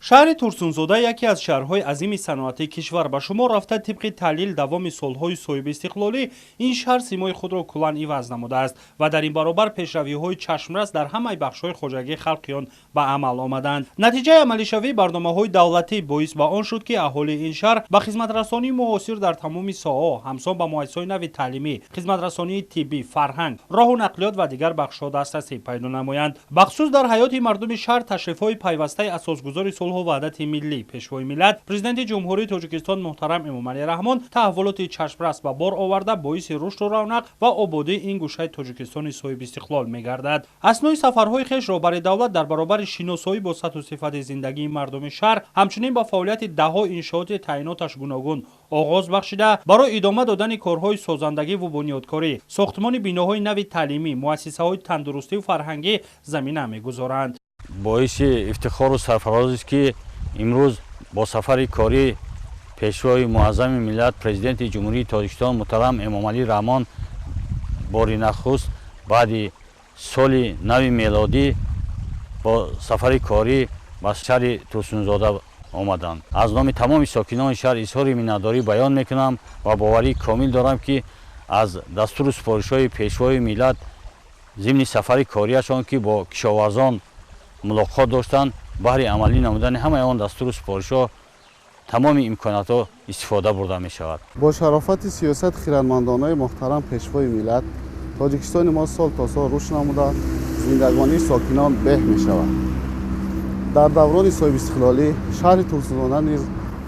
Шаҳри Турсунзода яке аз шаҳрҳои азими саноатии кишвар ба шумор рафта, тибқи таҳлил, давоми солҳои соҳибистиқлолӣ ин шаҳр симои худро куллан иваз намудааст ва дар ин баробар пешравиҳои чашмрас дар ҳамаи бахшҳои хоҷагии халқи он ба амал омаданд. Натиҷаи амалишавии барномаҳои давлатӣ боис ба он шуд, ки аҳолии ин шаҳр ба хизматрасонии муосир дар тамоми соҳаҳо, ҳамсон ба муассисаҳои нави таълимӣ, хизматрасонии тиббӣ, фарҳанг, роҳу нақлиёт ва дигар бахшҳо дастрасӣ пайдо намоянд. Бахусус дар ҳаёти мардуми шаҳр ташрифҳои пайвастаи асосгузори сулҳу ваҳдати миллӣ, Пешвои миллат, Президенти Ҷумҳурии Тоҷикистон муҳтарам Эмомалӣ Раҳмон таҳаввулоти чашмрас ба бор оварда, боиси рушду равнақ ва ободии ин гӯшаи Тоҷикистони соҳибистиқлол мегардад. Аснои сафарҳои хеш роҳбари давлат дар баробари шиносоӣ бо сатҳу сифати зиндагии мардуми шаҳр, ҳамчунин ба фаъолияти даҳҳо иншооти таъиноташ гуногун оғоз бахшида, барои идома додани корҳои созандагиву бунёдкорӣ, сохтмони биноҳои нави таълимӣ, муассисаҳои тандурустию фарҳангӣ замина мегузоранд. Боиси ифтихору сарфарозист, ки имрӯз бо сафари корӣ Пешвои муаззами миллат, Президенти Ҷумҳурии Тоҷикистон муҳтарам Эмомалӣ Раҳмон бори нахуст баъди соли нави мелодӣ бо сафари корӣ ба шаҳри Турсунзода омаданд. Аз номи тамоми сокинони шаҳр изҳори миннатдорӣ баён мекунам ва боварии комил дорам, ки аз дастуру супоришҳои Пешвои миллат зимни сафари кориашон, ки бо кишоварзон мулоқот доштанд, баҳри амалӣ намудани ҳамаи он дастуру супоришҳо тамоми имкониятҳо истифода бурда мешавад. Бо шарофати сиёсати хирадмандонаи муҳтарам Пешвои миллат, Тоҷикистони мо сол то сол рушд намуда, зиндагонии сокинон беҳ мешавад. Дар даврони соҳибистиқлолӣ шаҳри Турсунзода низ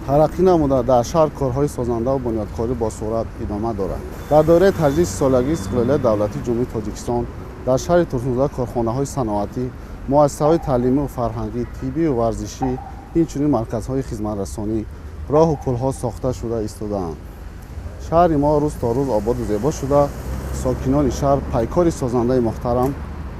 тараққӣ намуда, дар шаҳр корҳои созандаву бунёдкорӣ бо суръат идома дорад. Дар доираи таҷдиди солагии истиқлолияти давлатии Ҷумҳурии Тоҷикистон дар шаҳри Турсунзода корхонаҳои саноатӣ, муассисаҳои таълимию фарҳангӣ, тиббию варзишӣ, инчунин марказҳои хизматрасонӣ, роҳу пулҳо сохта шуда истодаанд. Шаҳри мо рӯз то рӯз ободу зебо шуда, сокинони шаҳр пайкори созандаи муҳтарам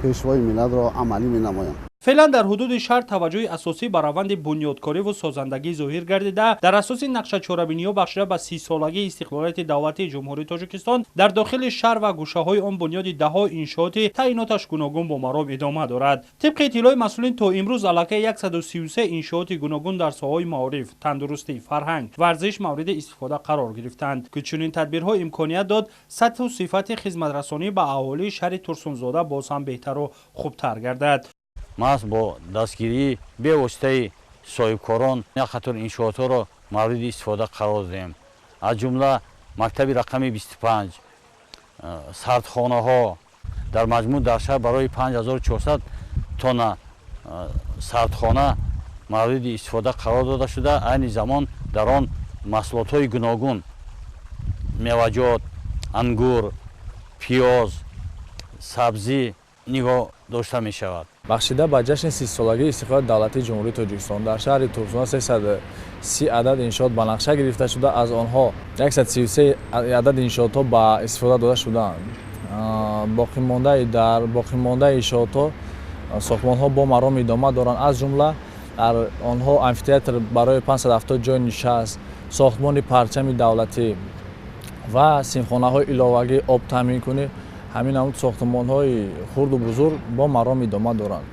Пешвои миллатро амалӣ менамоянд. Феълан дар ҳудуди шаҳр таваҷҷӯҳи асосӣ ба раванди бунёдкориву созандагӣ зоҳир гардида, дар асоси нақшачорабиниҳо бахшида ба 30-солагии истиқлолияти давлатии Ҷумҳурии Тоҷикистон дар дохили шаҳр ва гӯшаҳои он бунёди даҳҳо иншооти таъиноташ гуногун бо маром идома дорад. Тибқи иттилои масъулин, то имрӯз аллакай 133 иншооти гуногун дар соҳаҳои маориф, тандурустӣ, фарҳанг, варзиш мавриди истифода қарор гирифтанд, ки чунин тадбирҳо имконият дод сатҳу сифати хизматрасонӣ ба аҳолии шаҳри Турсунзода боз ҳам беҳтару хубтар гардад. Маҳз бо дастгирии бевоситаи соҳибкорон як қатор иншоотҳоро мавриди истифода қарор додем, аз ҷумла мактаби рақами 25, сардхонаҳо. Дар маҷмӯъ дар шаҳр барои 5400 тонна сардхона мавриди истифода қарор дода шуда, айни замон дар он маҳсулотҳои гуногун: меваҷот, ангур, пиёз, сабзӣ нигоҳ дошта мешавад. Бахшида ба ҷашни 30-солагии истиқлолияти давлатии Ҷумҳурии Тоҷикистон дар шаҳри Турсунзода 330 адад иншоот ба нақша гирифта шуда, аз онҳо 133 адад иншоотҳо ба истифода дода шудаанд. Боқимондаи дар боқимондаи иншоотҳо сохтмонҳо бо маром идома доранд. Аз ҷумла дар онҳо амфитеатр барои 570 ҷои нишаст, сохтмони парчами давлатӣ ва синфхонаҳои иловагӣ, обтаъминкунӣ, ҳамин намуд сохтмонҳои хурду бузург бо маром идома доранд.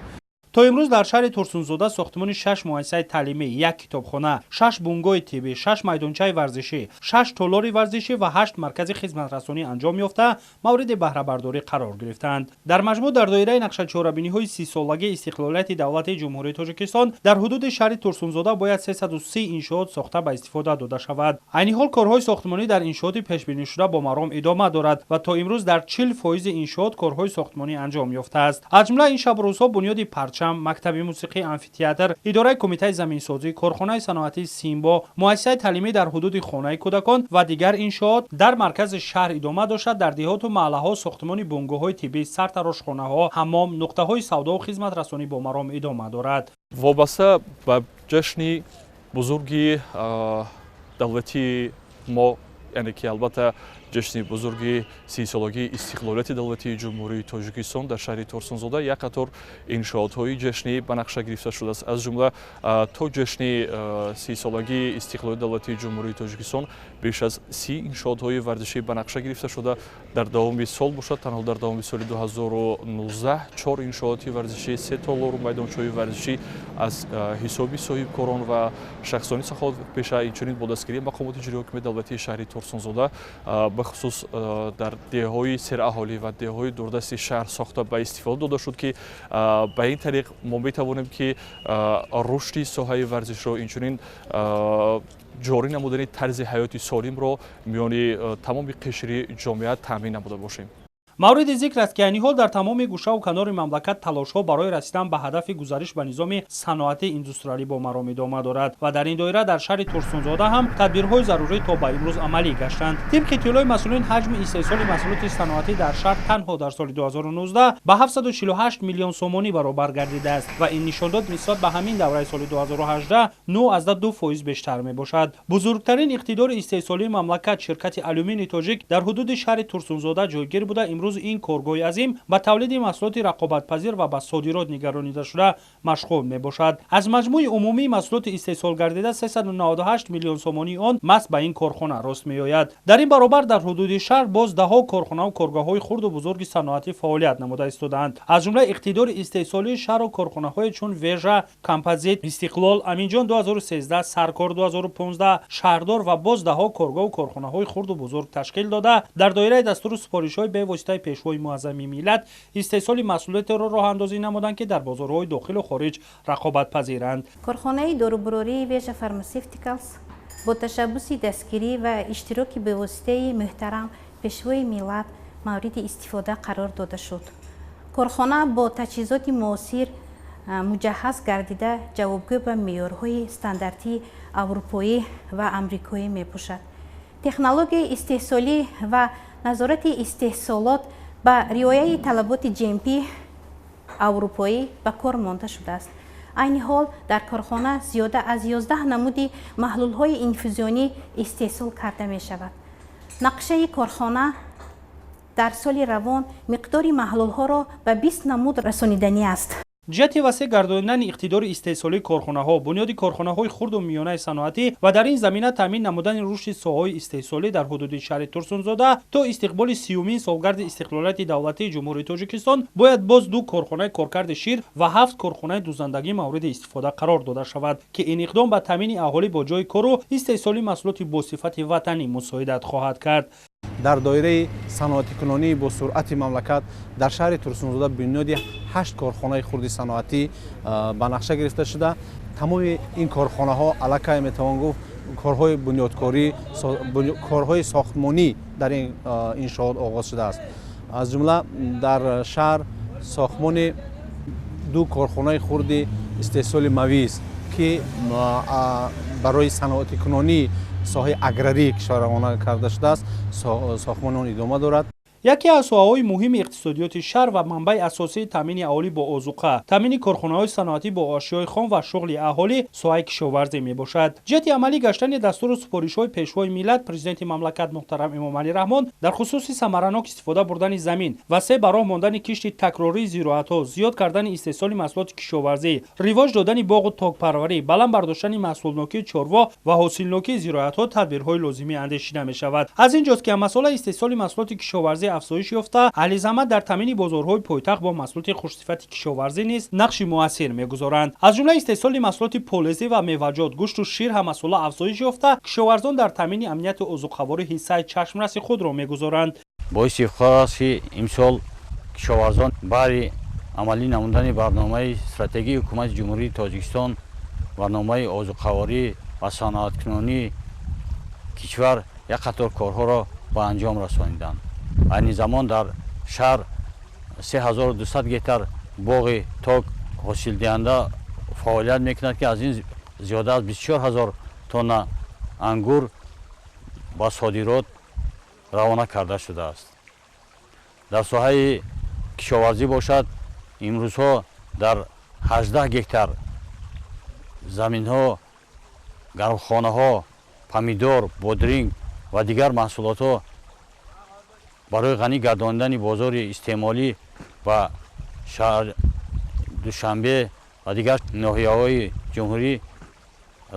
То имрӯз дар шаҳри Турсунзода сохтмони шаш муассисаи таълимӣ, як китобхона, шаш бунгоҳи тиббӣ, шаш майдончаи варзишӣ, шаш толори варзишӣ ва ҳашт маркази хизматрасонӣ анҷом ёфта, мавриди баҳрабардорӣ қарор гирифтаанд. Дар маҷмӯъ, дар доираи нақшачорабиниҳои 30-солагии истиқлолияти давлатии Ҷумҳурии Тоҷикистон дар ҳудуди шаҳри Турсунзода бояд 330 иншоот сохта ба истифода дода шавад. Айни ҳол корҳои сохтмонӣ дар иншооти пешбинишуда бо маром идома дорад ва то имрӯз дар 40 фоизи иншоот корҳои сохтмонӣ анҷом ёфтааст. Аз ҷумла ин шабу рӯзҳо бунёди парчам, мактаби мусиқӣ, амфитеатр, идораи кумитаи заминсозӣ, корхонаи саноатии Симбо, муассисаи таълимӣ дар ҳудуди хонаи кӯдакон ва дигар иншоот дар маркази шаҳр идома дошта, дар деҳоту маҳаллаҳо сохтмони бунгоҳҳои тиббӣ, сартарошхонаҳо, ҳаммом, нуқтаҳои савдову хизматрасонӣ бо маром идома дорад. Вобаста ба ҷашни бузурги давлатии мо, яъне ки албатта Ҷашни бузурги 30-солагии истиқлолияти давлатии Ҷумҳурии Тоҷикистон дар шаҳри Турсунзода як қатор иншоотҳои ҷашнӣ ба нақша гирифта шудааст. Аз ҷумла то ҷашни 30-солагии истиқлолияти давлатии Ҷумҳурии Тоҷикистон беш аз 30 иншоотҳои варзишӣ ба нақша гирифта шуда, дар давоми сол бошад, танҳо дар давоми соли 2019 чор иншооти варзишӣ, се толору майдончаҳои варзишӣ аз ҳисоби соҳибкорон ва шахсони саховатпеша, инчунин бо дастгирии мақомоти иҷроии ҳокимияти давлатии шаҳри Турсунзода, бахусус дар деҳҳои сераҳолӣ ва деҳҳои дурдасти шаҳр сохта ба истифода дода шуд, ки ба ин тариқ мо метавонем, ки рушди соҳаи варзишро, инчунин ҷорӣ намудани тарзи ҳаёти солимро миёни тамоми қишри ҷомеа таъмин намуда бошем. Мавриди зикр аст, ки айни ҳол дар тамоми гӯшаву канори мамлакат талошҳо барои расидан ба ҳадафи гузариш ба низоми саноати индустриалӣ бо маром идома дорад ва дар ин доира дар шаҳри Турсунзода ҳам тадбирҳои зарурӣ то ба имрӯз амалӣ гаштанд. Тибқи иттилои масъулин, ҳаҷми истеҳсоли маҳсулоти саноатӣ дар шаҳр танҳо дар соли 2019 ба 748 миллион сомонӣ баробар гардидааст ва ин нишондод нисбат ба ҳамин давраи соли 2018 9,2% бештар мебошад. Бузургтарин иқтидори истеҳсолии мамлакат, ширкати Алюмини Тоҷик, дар ҳудуди шаҳри Турсунзода ҷойгир буда, имрӯз ин коргоҳи азим ба тавлиди маҳсулоти рақобатпазир ва ба содирот нигаронида шуда машғул мебошад. Аз маҷмӯи умумии маҳсулоти истеҳсол гардида 398 миллион сомонии он маҳз ба ин корхона рост меояд. Дар ин баробар дар ҳудуди шаҳр боз даҳҳо корхонаву коргоҳҳои хурду бузурги саноатӣ фаъолият намуда истодаанд. Аз ҷумла иқтидори истеҳсолии шаҳру корхонаҳое чун Вежа, Композит, Истиқлол, Аминҷон 2013, Саркор 2015, Шаҳрдор ва боз даҳҳо коргоҳу корхонаҳои хурду бузург ташкил дода, дар доираи дастуру супоришҳои бевоситаи Пешвои муаззами миллат истеҳсоли маҳсулотеро роҳандозӣ намуданд, ки дар бозорҳои дохилу хориҷ рақобатпазиранд. Корхонаи дорубурории Вежа Фармасевтикалс бо ташаббуси дастгирӣ ва иштироки бевоситаи муҳтарам Пешвои миллат мавриди истифода қарор дода шуд. Корхона бо таҷҳизоти муосир муҷаҳҳаз гардида, ҷавобгӯ ба меъёрҳои стандартии аврупоӣ ва амрикоӣ мебошад. Технологияи истеҳсолӣ ва назорати истеҳсолот ба риояи талаботи GMP аврупоӣ ба кор монда шудааст. Айни ҳол дар корхона зиёда аз 11 намуди маҳлулҳои инфузионӣ истеҳсол карда мешавад. Нақшаи корхона дар соли равон миқдори маҳлулҳоро ба 20 намуд расониданӣ аст. Ҷиҳати васеъ гардонидани иқтидори истеҳсолии корхонаҳо, бунёди корхонаҳои хурду миёнаи саноатӣ ва дар ин замина таъмин намудани рушди соҳаҳои истеҳсолӣ дар ҳудуди шаҳри Турсунзода то истиқболи 30-умин солгарди истиқлолияти давлатии Ҷумҳурии Тоҷикистон бояд боз ду корхонаи коркарди шир ва ҳафт корхонаи дузандагӣ мавриди истифода қарор дода шавад, ки ин иқдом ба таъмини аҳолӣ бо ҷойи кору истеҳсоли маҳсулоти босифати ватанӣ мусоидат хоҳад кард. Дар доираи саноатикунонии бо суръати мамлакат дар шаҳри Турсунзода бунёди ҳашт корхонаи хурди саноатӣ ба нақша гирифта шуда, тамоми ин корхонаҳо аллакай, метавон гуфт, корҳои бунёдкорӣ, корҳои сохтмонӣ дар ин иншоот оғоз шудааст. Аз ҷумла дар шаҳр сохтмони ду корхонаи хурди истеҳсоли мавиз, ки барои саноатикунонии соҳаи аграрии кишвар равона карда шудааст, сохтмони он идома дорад. Яке аз соҳаҳои муҳими иқтисодиёти шаҳр ва манбаи асосии таъмини аҳолӣ бо озуқа, таъмини корхонаҳои саноатӣ бо ашёи хом ва шуғли аҳолӣ соҳаи кишоварзӣ мебошад. Ҷиҳати амалӣ гаштани дастуру супоришҳои Пешвои миллат, Президенти мамлакат муҳтарам Эмомалӣ Раҳмон дар хусуси самаранок истифода бурдани замин, васеъ ба роҳ мондани кишти такрории зироатҳо, зиёд кардани истеҳсоли маҳсулоти кишоварзӣ, ривоҷ додани боғу токпарварӣ, баланд бардоштани маҳсулнокии чорво ва ҳосилнокии зироатҳо тадбирҳои лозимӣ андешида мешавад. Аз ин ҷост, ки ҳамасола истеҳсоли маҳсулоти кишоварзӣ афзоиш ёфта, аҳли заҳмат дар таъмини бозорҳои пойтахт бо маҳсулоти хушсифати кишоварзӣ низ нақши муассир мегузоранд. Аз ҷумла истеҳсоли маҳсулоти полезӣ ва меваҷот, гӯшту шир ҳамасола афзоиш ёфта, кишоварзон дар таъмини амнияти озуқаворӣ ҳиссаи чашмраси худро мегузоранд. Боиси ифтихор аст, ки имсол кишоварзон баҳри амалӣ намудани барномаи стратегии Ҳукумати Ҷумҳурии Тоҷикистон, барномаи озуқаворӣ ва саноаткунонии кишвар, як қатор корҳоро ба анҷом расониданд. Айни замон дар шаҳр 3200 гектар боғи ток ҳосилдиҳанда фаъолият мекунад, ки аз ин зиёда аз 24 ҳазор тонна ангур ба содирот равона карда шудааст. Дар соҳаи кишоварзӣ бошад, имрӯзҳо дар 18 гектар заминҳо, гармхонаҳо помидор, бодринг ва дигар маҳсулотҳо Барои ғанӣ гардондани бозори истеъмолӣ ба шаҳр Душанбе ва дигар ноҳияҳои ҷумҳурӣ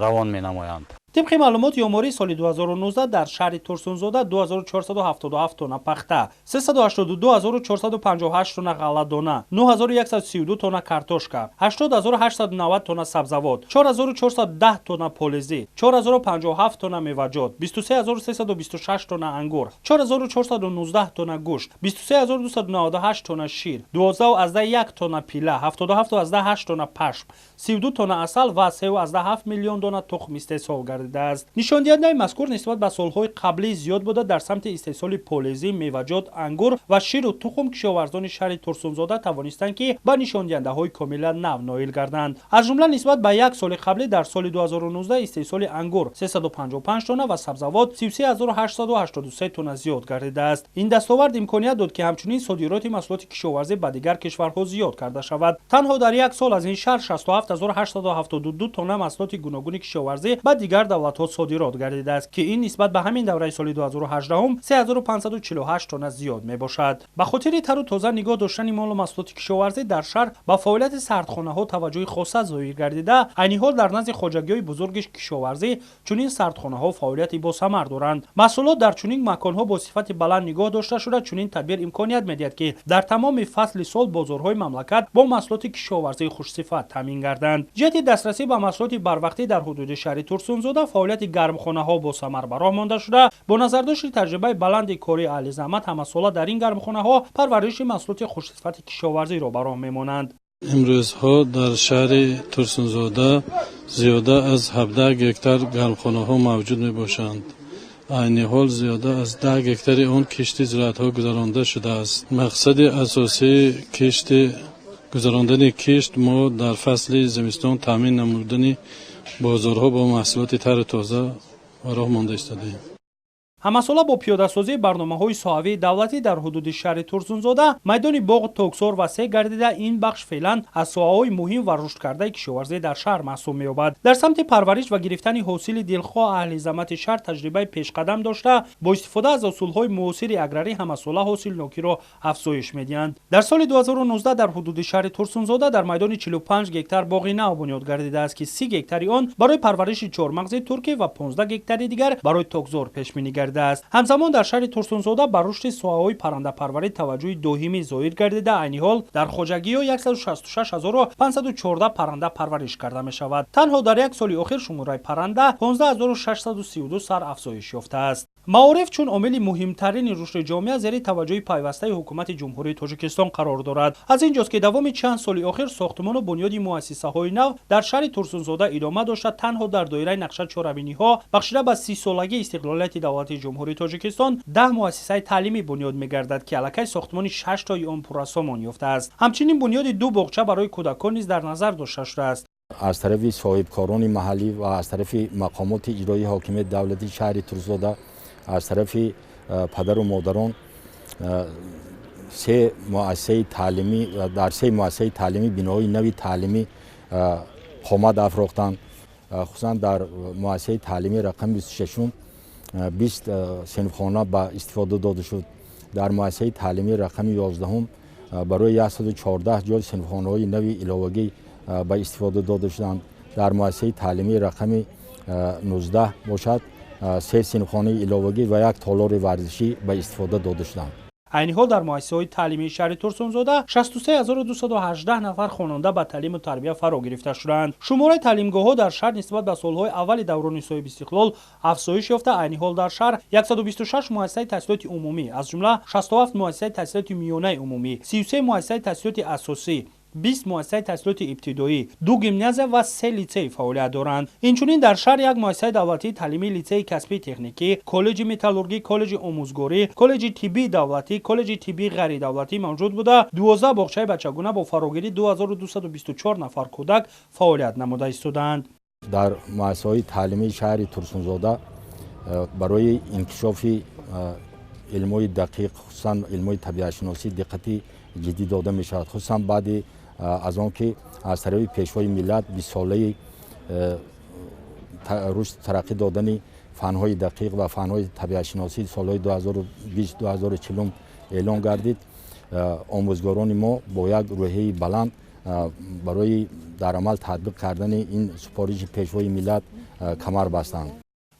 равон менамоянд. Тибқи маълумоти омории соли 2019 дар шаҳри Турсунзода 2477 тонна пахта, 382458 тонна ғалладона, 9132 тонна картошка, 80890 тонна сабзавот, 4410 тонна полезӣ, 4057 тонна меваҷот, 23326 тонна ангур, 4419 тонна гӯшт, 23298 тонна шир, 12,1 тонна пила, 77,8 тонна пашм, 32 тонна асал ва 3,7 миллион дона тухм истеҳсол гардид. Нишондиҳандаи мазкур нисбат ба солҳои қаблӣ зиёд буда, дар самти истеҳсоли полезӣ, меваҷот, ангур ва ширу тухм кишоварзони шаҳри Турсунзода тавонистанд, ки ба нишондиҳандаҳои комилан нав ноил гарданд. Аз ҷумла нисбат ба як соли қаблӣ дар соли 2019 истеҳсоли ангур 355 тонна ва сабзавот 33883 тонна зиёд гардидааст. Ин дастовард имконият дод, ки ҳамчунин содироти маҳсулоти кишоварзӣ ба дигар кишварҳо зиёд карда шавад. Танҳо дар як сол аз ин шаҳр 67872 тонна маҳсулоти гуногуни кишоварзӣ ба дигар давлатҳо содирот гардидааст, ки ин нисбат ба ҳамин давраи соли 2018 3548 тонна зиёд мебошад. Ба хотири тару тоза нигоҳ доштани молу маҳсулоти кишоварзӣ дар шаҳр ба фаъолияти сардхонаҳо таваҷҷӯҳи хоса зоҳир гардида, айни ҳол дар назди хоҷагиҳои бузурги кишоварзӣ чунин сардхонаҳо фаъолияти босамар доранд. Маҳсулот дар чунин маконҳо бо сифати баланд нигоҳ дошта шуда, чунин тадбир имконият медиҳад, ки дар тамоми фасли сол бозорҳои мамлакат бо маҳсулоти кишоварзии хушсифат таъмин гарданд. Ҷиҳати дастрасӣ ба маҳсулоти барвақтӣ дар ҳудуди шаҳри Турсунзода фаъолияти гармхонаҳо босамар ба роҳ монда шуда, бо назардошти таҷрибаи баланди кории аҳли заҳмат ҳамасола дар ин гармхонаҳо парвариши маҳсулоти хушсифати кишоварзиро ба роҳ мемонанд. Имрӯзҳо дар шаҳри Турсунзода зиёда аз 17 гектар гармхонаҳо мавҷуд мебошанд. Айни ҳол зиёда аз 10 гектари он кишти зироатҳо гузаронда шудааст. Мақсади асосии кишти гузарондани кишт мо дар фасли зимистон таъмин намудани бозорҳо бо маҳсулоти тару тоза ба роҳ монда истодаем. Ҳамасола бо пиёдасозии барномаҳои соҳавии давлатӣ дар ҳудуди шаҳри Турсунзода майдони боғ токсор васеъ гардида, ин бахш феълан аз соҳаҳои муҳим ва рушдкардаи кишоварзӣ дар шаҳр маҳсуб меёбад. Дар самти парвариш ва гирифтани ҳосили дилхоҳ аҳли заҳмати шаҳр таҷрибаи пешқадам дошта, бо истифода аз усулҳои муосири аграрӣ ҳамасола ҳосилнокиро афзоиш медиҳанд. Дар соли 2019 дар ҳудуди шаҳри Турсунзода дар майдони 45 гектар боғи нав бунёд гардидааст, ки 30 гектари он барои парвариши чормағзи туркӣ ва 15 гектари дигар барои токзор пешбинӣ гардидааст. Ҳамзамон дар шаҳри Турсунзода ба рушди соҳаҳои паррандапарварӣ таваҷҷӯҳи доимӣ зоҳир гардида, айни ҳол дар хоҷагиҳо 166514 парранда парвариш карда мешавад. Танҳо дар як соли охир шумораи парранда 15632 сар афзоиш ёфтааст. Маориф чун омили муҳимтарини рушди ҷомеа зери таваҷҷӯҳи пайвастаи ҳукумати Ҷумҳурии Тоҷикистон қарор дорад. Аз ин ҷост, ки давоми чанд соли охир сохтмону бунёди муассисаҳои нав дар шаҳри Турсунзода идома дошта, танҳо дар доираи нақша чорабиниҳо бахшида ба 30-солагии истиқлолияти давлати Ҷумҳурии Тоҷикистон 10 муассисаи таълимӣ бунёд мегардад, ки аллакай сохтмони 6 тои он пуррасомон ёфтааст. Ҳамчунин бунёди 2 боғча барои кӯдакон низ дар назар дошта шудааст. Аз тарафи соҳибкорони маҳаллӣ ва аз тарафи мақомоти иҷроии ҳокимияти давлатии шаҳри Турсунзода, аз тарафи падару модарон се муассисаи таълимӣ дар се муассисаи таълимӣ биноҳои нави таълимӣ қомат афрохтанд. Хусусан дар муассисаи таълимии рақами 26 20 синфхона ба истифода дода шуд. Дар муассисаи таълимии рақами 11 барои 114 ҷой синфхонаҳои нави иловагӣ ба истифода дода шуданд. Дар муассисаи таълимии рақами 19 бошад 3 синфхонаи иловагӣ ва як толори варзишӣ ба истифода дода шуданд. Айни ҳол дар муассисаҳои таълимии шаҳри Турсунзода 63218 нафар хонанда ба таълиму тарбия фаро гирифта шудаанд. Шумораи таълимгоҳҳо дар шаҳр нисбат ба солҳои аввали даврони соҳибистиқлол афзоиш ёфта, айни ҳол дар шаҳр 126 муассисаи таҳсилоти умумӣ, аз ҷумла 67 муассисаи таҳсилоти миёнаи умумӣ, 33 муассисаи таҳсилоти асосӣ, 20 муассисаи таҳсилоти ибтидоӣ, 2 гимназия ва 3 литсей фаъолият доранд. Инчунин дар шаҳр як муассисаи давлатии таълимии литсеи касбии техникӣ, коллеҷи металлургӣ, коллеҷи омӯзгорӣ, коллеҷи тиббии давлатӣ, коллеҷи тиббии ғайридавлатӣ мавҷуд буда, 12 боғчаи бачагуна бо фарогирии 2224 нафар кӯдак фаъолият намуда истодаанд. Дар муассисаҳои таълимии шаҳри Турсунзода барои инкишофи илмҳои дақиқ, хусусан илмҳои табиатшиносӣ диққати ҷиддӣ дода мешавад, хусусан баъди аз он ки аз тарафи пешвои миллат 20-солаи рушд тараққӣ додани фанҳои дақиқ ва фанҳои табиатшиносӣ солҳои 2020-2040 Эълон гардид, омӯзгорони мо бо як рӯҳияи баланд барои дар амал татбиқ кардани ин супориши Пешвои миллат камар бастанд.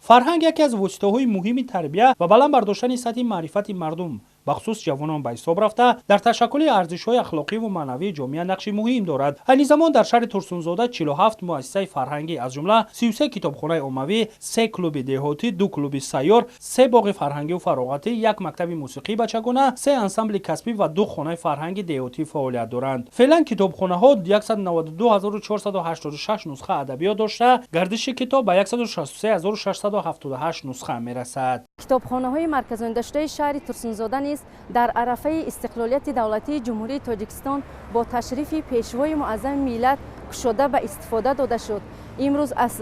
Фарҳанг яке аз воситаҳои муҳими тарбия ва баланд бардоштани сатҳи маърифати мардум, бахусус ҷавонон, ба ҳисоб рафта, дар ташаккули арзишҳои ахлоқиву маънавии ҷомеа нақши муҳим дорад. Айни замон дар шаҳри Турсунзода 47 муассисаи фарҳангӣ, аз ҷумла 33 китобхонаи оммавӣ, се клуби деҳотӣ, ду клуби сайёр, се боғи фарҳангиву фароғатӣ, як мактаби мусиқии бачагона, се ансамбли касбӣ ва ду хонаи фарҳанги деҳотӣ фаъолият доранд. Феълан китобхонаҳо 192486 нусха адабиёт дошта, гардиши китоб ба 163678 нусха мерасад. Китобхонаҳои марказондашудаи шаҳри Турсунзода низ дар арафаи истиқлолияти давлатии Ҷумҳурии Тоҷикистон бо ташрифи Пешвои муаззами миллат кушода ба истифода дода шуд. Имрӯз аз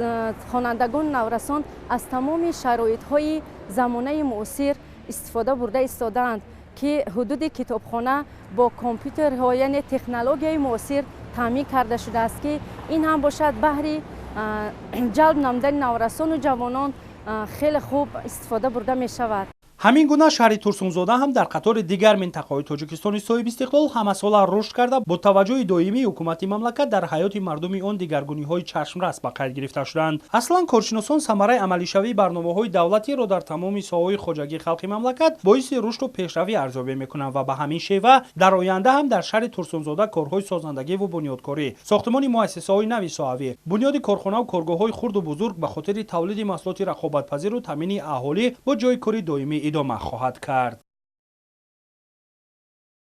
хонандагону наврасон аз тамоми шароитҳои замонаи муосир истифода бурда истодаанд, ки ҳудуди китобхона бо компютерҳо, яъне технологияи муосир таъмин карда шудааст, ки ин ҳам бошад, баҳри ҷалб намудани наврасону ҷавонон хеле хуб истифода бурда мешавад. Ҳамин гуна шаҳри Турсунзода ҳам дар қатори дигар минтақаҳои Тоҷикистони соҳибистиқлол ҳамасола рушд карда, бо таваҷҷӯҳи доимии ҳукумати мамлакат дар ҳаёти мардуми он дигаргуниҳои чашмрас ба қайд гирифта шуданд. Аслан, коршиносон самараи амалишавии барномаҳои давлатиро дар тамоми соҳаҳои хоҷагии халқи мамлакат боиси рушду пешравӣ арзёбӣ мекунанд ва ба ҳамин шева дар оянда ҳам дар шаҳри Турсунзода корҳои созандагиву бунёдкорӣ, сохтмони муассисаҳои нави соҳавӣ, бунёди корхонаву коргоҳҳои хурду бузург ба хотири тавлиди маҳсулоти рақобатпазиру таъмини аҳолӣ бо ҷойи кори доимӣ идома хоҳад кард.